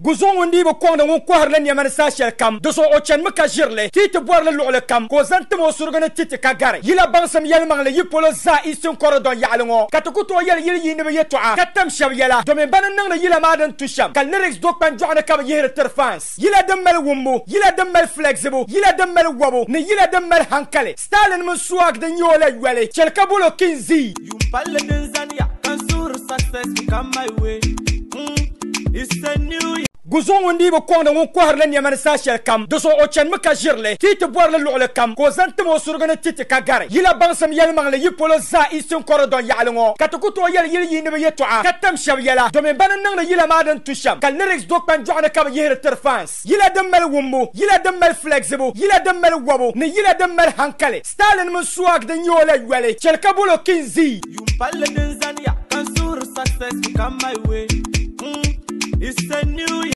Guzuɣu ŋun dii bi kɔŋdi ŋun kɔhirila nɛma ni saha shɛli kam, di zuɣu o chanimi ka ʒiri li. Ti yi ti bɔri li luɣili kam, ka o zaŋ tim o surugu ni ti ti ka gari. Yila baŋsim yɛlimaŋli yi polo zaa Eastern Corridor yaɣili ŋɔ, ka ti ku tooi yɛli yili yiiniba yɛtɔɣa ka tam shɛba yɛla, domin ba ni niŋdi yila maa din tu shɛm, ka lyrics do kpanjɔɣu ni ka bɛ yihiri tiri fans. Yila din mali wumbu, yila din mali flexibu, yila din mali wabu, ni yila din mali hankali. Stalin mini swag din nyɛ o la yoli, chɛli ka bolo Kinsey. Yuun palli din zaniya ka n suhiri success to come my way It's a new year. Guzuɣu ŋun dii bi kɔŋdi ŋun kɔhirila nɛma ni saha shɛli kam, di zuɣu o chanimi ka ʒiri li. Ti yi ti bɔri li luɣili kam, ka o zaŋ tim o surugu ni ti ti ka gari. Yila baŋsim yɛlimaŋli yi polo zaa Eastern Corridor yaɣili ŋɔ, ka ti ku tooi yɛli yili yiiniba yɛtɔɣa ka tam shɛba yɛla, domin ba ni niŋdi yila maa din tu shɛm, ka lyrics do kpanjɔɣu ni ka bɛ yihiri tiri fans. Yila din mali wumbu, yila din mali flexibu, yila din mali wabu, ni yila din mali hankali. Stalin mini swag din nyɛ o la yoli, chɛli ka bolo Kinsey. Yuun palli din zaniya ka n suhiri success to come my way It's a new year.